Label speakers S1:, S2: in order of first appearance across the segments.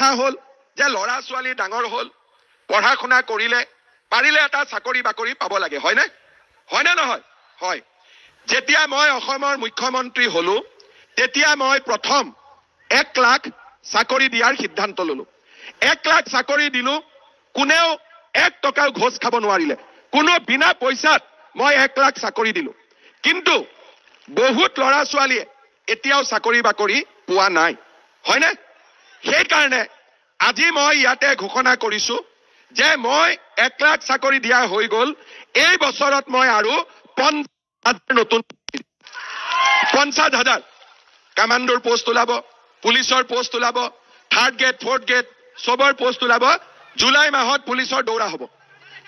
S1: কথা হ'ল যে ল'ৰা ছোৱালী ডাঙৰ হ'ল, পঢ়া শুনা কৰিলে, পাৰিলে এটা চাকৰি বাকৰি পাব লাগে, হয়নে? হয়নে নহয়? হয়। যেতিয়া মই অসমৰ মুখ্যমন্ত্ৰী হলো তেতিয়া মই প্ৰথম 1 লাখ চাকৰি দিয়াৰ সিদ্ধান্ত ললো। 1 লাখ চাকৰি দিলো, কোনেও 1 টকাও ঘোচ খাব নোৱাৰিলে, কোনো বিনা পইচাত মই 1 লাখ চাকৰি দিলো। কিন্তু বহুত ল'ৰা ছোৱালীয়ে এতিয়াও চাকৰি বাকৰি পোৱা নাই, হয়নে? সেইকাৰণে আজি মই ইয়াতে ঘোষণা কৰিছো যে মই 1 লাখ চাকৰি দিয়া হৈ গ'ল, এই বছৰত মই আৰু 50 নতুন 50,000 কামাণ্ডোৰ পোষ্ট ওলাব, পুলিচৰ পোষ্ট ওলাব, থাৰ্ড গ্ৰেড ফ'ৰ্থ গ্ৰেড চবৰ পোষ্ট ওলাব। জুলাই মাহত পুলিচৰ দৌৰা হ'ব,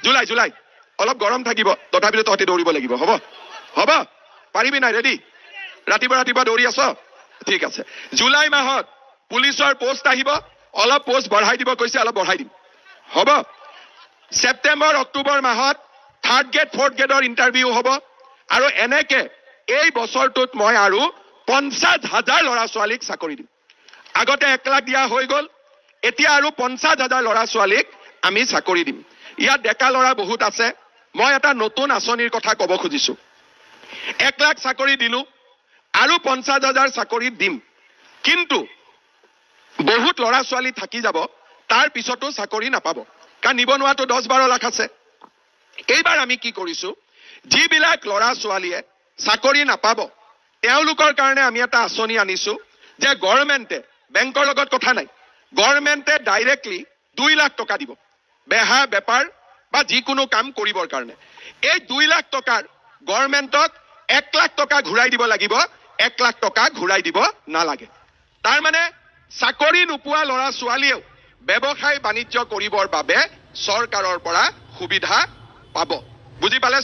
S1: জুলাই অলপ গৰম থাকিব, তথাপিতো তহঁতি দৌৰিব লাগিব। হ'ব হ'ব, পাৰিবি নাই? ৰেডি? ৰাতিপুৱা ৰাতিপুৱা দৌৰি আছ? ঠিক আছে। জুলাই মাহত পুলিচৰ পোষ্ট আহিব, অলপ পোষ্ট বঢ়াই দিব কৈছে, অলপ বঢ়াই দিম, হ'ব। ছেপ্টেম্বৰ অক্টোবৰ মাহত থাৰ্ড গ্ৰেড ফ'ৰ্থ গ্ৰেডৰ ইণ্টাৰভিউ হ'ব। আৰু এনেকে এই বছৰটোত মই আৰু 50,000 ল'ৰা ছোৱালীক চাকৰি দিম। আগতে 1 লাখ দিয়া হৈ গ'ল, এতিয়া আৰু 50,000 ল'ৰা ছোৱালীক আমি চাকৰি দিম। ইয়াত ডেকা ল'ৰা বহুত আছে, মই এটা নতুন আঁচনিৰ কথা ক'ব খুজিছো। 1 লাখ চাকৰি দিলো, আৰু 50,000 চাকৰি দিম, কিন্তু বহুত ল'ৰা ছোৱালী থাকি যাব, তাৰ পিছতো চাকৰি নাপাব, কাৰণ নিবনুৱাটো 10-12 লাখ আছে। এইবাৰ আমি কি কৰিছো, যিবিলাক ল'ৰা ছোৱালীয়ে চাকৰি নাপাব তেওঁলোকৰ কাৰণে আমি এটা আঁচনি আনিছো যে গভৰ্ণমেণ্টে, বেংকৰ লগত কথা নাই, গভৰ্ণমেণ্টে ডাইৰেক্টলি 2 লাখ টকা দিব বেহা বেপাৰ বা যিকোনো কাম কৰিবৰ কাৰণে। এই 2 লাখ টকাৰ গভৰ্ণমেণ্টক 1 লাখ টকা ঘূৰাই দিব লাগিব, 1 লাখ টকা ঘূৰাই দিব নালাগে। তাৰমানে চাকৰি নোপোৱা ল'ৰা ছোৱালীয়েও ব্যৱসায় বাণিজ্য কৰিবৰ বাবে চৰকাৰৰ পৰা সুবিধা পাব। বুজি পালে?